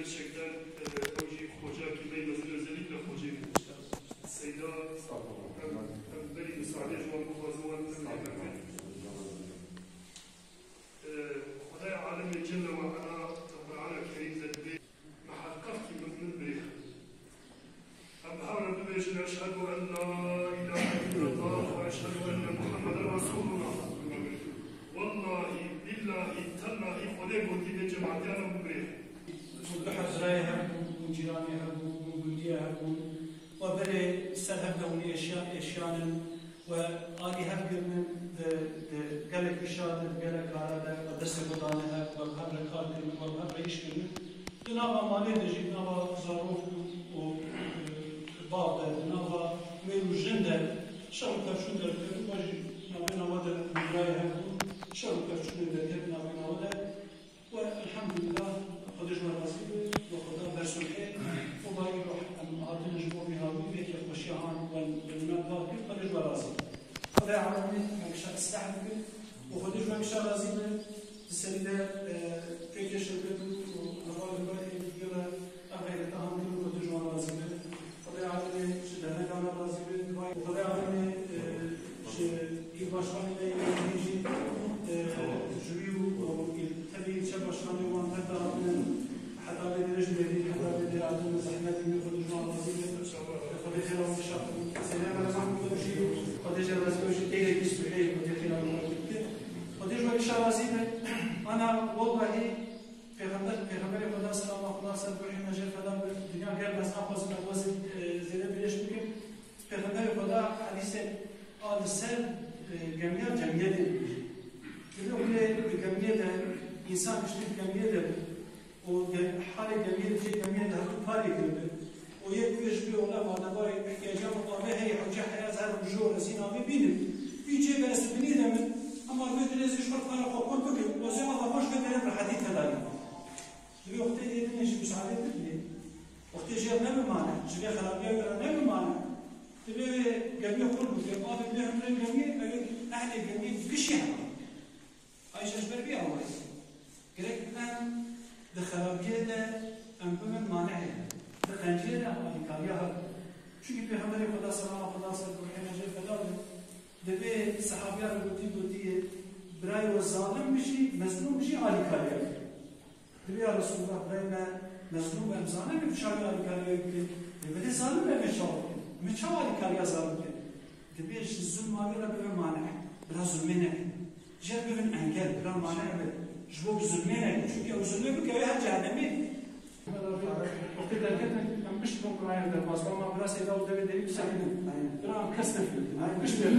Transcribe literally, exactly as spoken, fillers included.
Gerçekten, e, ew jî xocakî me mezin, özellikle xocê min. Seyda, em, em berî misadê ji wan bixwazin, wan tim lê bikin. E, Xwedaya alemê Celle ve Ala di Qur'ana Kerîm de dibê, miheqeq kî min, min birêxin. Em bi hev re bibêjin, "Eşhedû en la îlahe îllallah ve eşhedû enne Muhammeden Resûlullah." Wellahî, billahî, tellahî, Xwedê gotî vê cemaetê re bibêjin. Hûn du hezrayê hebûn, hûn cîranê hebûn, hûn gundiyê hebûn. We berê ser hev de hûn êşiya-, êşiyanin. We alî hev girinin di, di gelek îşa de, di gelek kara de, we destê xwe dane hev, we bi hev re kar kirin, we bi hev re îş kirin. Di nava malê de jî, di nava zarok û, û, e, bav de, di nava mêr û jin de şer û pevçûn derdiket, we jî navbêna we de hemgirayê hev bûn, şer û pevçûnê derket navbêna we de. We elhamdulillah, Xwedê ji we razî be, we Xweda bersulhê, û ba îro em hatin ji bo vî hawî, vê kêfxweşiya han we, we nîna kar kir, Xwedê ji we razî be. Xwedê alemê me gişa isleh bike, û Xwedê ji we gişa razî be, di serî de, e, pêkê şirket û, û hevalên we ê dî re ev xeyreta han kirin, Xwedê ji wan razî be. Xwedê alemê ji derneka me razî be. Xwedê alemê, e, ji îl başkanê me yê jî, e, ji wî û, û îl, tevî îlçe başkanê wan her de hatine heta vê derê ji mêrî, heta vê derê hatine zehmetê wî, Xwedê ji wan razî be. Xwedê xêra wan şa. Seyda Mele Mahmûd jî, Xwedê ji razî be, jî têrê bîst û heyê Xwedê xêra wan bike. Xwedê ji we şa razî be. Ana, wellahî, Pêxember, Pêxemberê Xweda, selama Xweda ser ruhê me jê feda be, dinya germ ez naxwazim ez wezî, e, zêde dirêj bikim. Pêxemberê Xweda hedîsek a li ser, e, gemiya cemiyetê dibêje. Dibê hûn ê di gemiyê de, însan piştî di gemiyê de be û ge-, halê gemiyê, cihê gemiyê de hevdû parê kiribe. Û yek wê ji wê ola, ma debarê ihtiyacê û avê heye, hewce heya ez herim ji û ez hîn avê bînim. Vî cê be ez binî de min, hema vê dilê zî ji xwe kara xwe kur bikim, û zê ava xwe ji vê derê rehetî tedarî bike. Divê wextê êdinê jî misaade bidinê. Wextê jê re nebimane, ji vê xerabiya wê re nebimane. Divê wê gemiyê xurt bike, avê bê hundirên gemiyê, ew ê ehlê gemiyê gişî hebe. Ay ji ber vî awayî. Gerek em di xerabiyê de em bibin manehê. Di qenciyê de alîkariya hev. Çunkî Pêxemberê Xweda, selama Xweda ser ruhê me jê feda be, divê sehabiya re gotî, gotiye, birayê we zalim bijî, mezlûm bijî, alîkariya bike. Divê ya Resulullah, birayê me mezlûm be, em zalim be, bi çawa alîkariya wî bikin? Dê belê zalim be, em ê çawa bikin? Em ê çawa alîkariya zalim bikin? Divê ji zulma wî re bibe mane. Bira zulmê neke. Jê re bibin engel, bira mane be. Ji bo bi zulmê neke. Çunkî ew zulmê bike, ew ê her cehennemê. Wextê derketin, em pişt bin kurayên derbas, ama bira Seyda û devê derî bisekinin. Bira em kes nefirînin. Em pişt bin.